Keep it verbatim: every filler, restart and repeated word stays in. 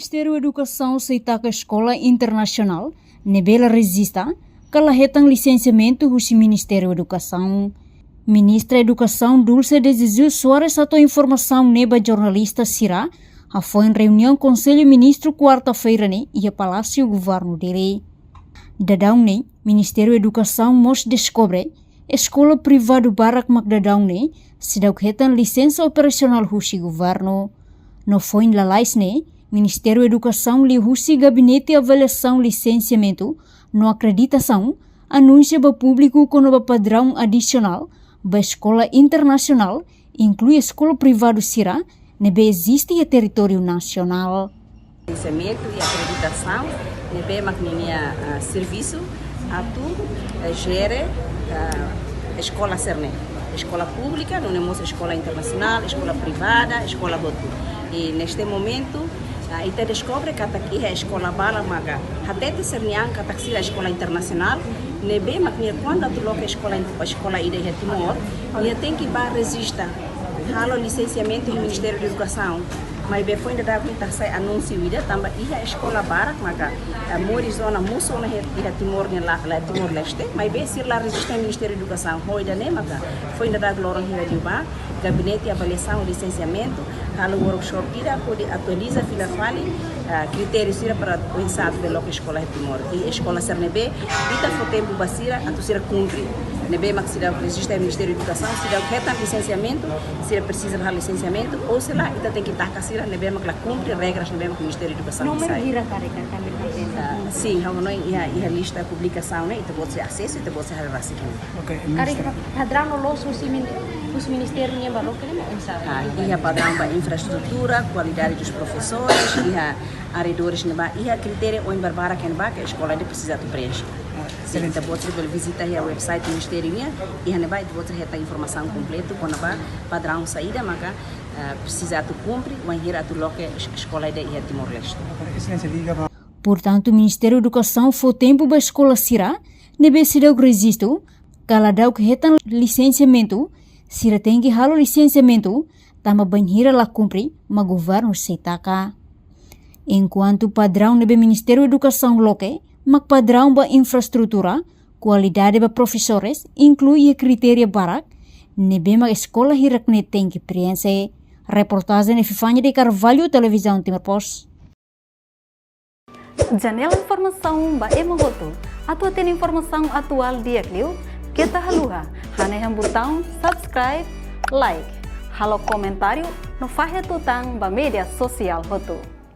Ministériu Edukasaun sei taka eskola internasionál ne'ebé la rejista ka la hetan lisensiamentu husi Ministériu Edukasaun. Ministra Edukasaun Dulce de Jesus Soares hato'o informasaun ne'e ba jornalista sira hafoin reuniaun Konsellu Ministru kuarta-feira ne'e iha Palásiu Governu Dili. Daudaun ne'e, Ministériu Edukasaun mós deskobre eskola privadu barak mak daudaun ne'e seidauk hetan lisensa operasionál husi governu. No foin lalais ne'e, Ministériu Edukasaun liuhusi Gabinete Avaliasaun Lisensiamentu no Akreditasaun anunsia ba públiku kona-ba padraun adisionál ba eskola internasionál, inklui eskola privadu sira ne'ebé eziste iha territóriu nasionál. Lisensiamentu i akreditasaun ne'ebé mak ninia, ah, servisu atu, eh, jere, ah, eskola sira-ne'e. Eskola públika, nune'e mós eskola internasionál, eskola privada, eskola hotu. I neste momentu, ah, ita deskobre katak iha eskola barak maka hatete sira-nian katak sira eskola internasionál, ne'ebé mak nia kuandu atu loke eskola in-, eskola ida iha Timor, nia tenke bá rejista, halo lisensiamentu iha Ministériu Edukasaun. Maibé foin daudauk ita hasai anúnsiu ida tanba iha eskola barak maka, eh, moris ona, mosu ona iha, iha Timor nian la, la Timor-Leste, maibé sira la rejista iha Ministériu Edukasaun. Ho ida-ne'e maka foin daudauk loron hira liubá, Gabinete Avaliasaun Lisensiamentu halo workshop ida hodi atualiza fila fali, ah, kritériu sira para oinsá atu bele loke eskola iha Timor. I eskola sira ne'ebé ita fó tempu ba sira atu sira kumpre. Ne'ebé mak seidauk rejista iha Ministériu Edukasaun, seidauk hetan lisensiamentu, sira presiza halo lisensiamentu, ou se lae ita tenke taka sira ne'ebé mak la kumpre regras ne'ebé mak Ministériu Edukasaun. Númeru hasai. Hira karik, karik, karik. Ah, sin, ha'u hanoin iha, iha lista publikasaun ne'e, ita-boot sei asesu, ita-boot sei haree rasik ne'e. Ok, karik ministra. Padraun loloos husi min-, husi ministériu nian ba loke ne'e, oinsá? Ah, iha padraun ba infraestrutura, kualidade dos professores, iha arredores ne'ebá, iha kritériu oin barbarak ne'ebá ke eskola ida presiza atu preenxe. Ah, excelente. Ita-boot sei bele vizita iha website ministériu nian, iha ne'ebá ita-boot sei hetan informasaun kompletu kona-ba padraun saida maka, ah, presiza atu kumpre, wainhira atu loke es-, eskola ida iha Timor-Leste. Ok, excelência, liga ba- Portantu, Ministériu Edukasaun fó tempu ba eskola sira ne'ebé seidauk rejistu, ka la dauk hetan lisensiamentu, sira tenke halo lisensiamentu, tanba bainhira la kumpre, mak governu sei taka. Enkuantu padraun ne'ebé Ministériu Edukasaun loke, mak padraun ba infraestrutura, kualidade ba profesores, inklui iha kritériu barak, ne'ebé mak eskola hirak-ne'e tenke preenxe. Reportajen Epifania de Carvalho, Televizaun Timor Post. Janela informasaun ba ema hotu. Atu hatene informasaun atuál di'ak liu, keta haluha hanehan butaun subscribe, like, halo komentáriu no fahe tutan ba média sosiál hotu.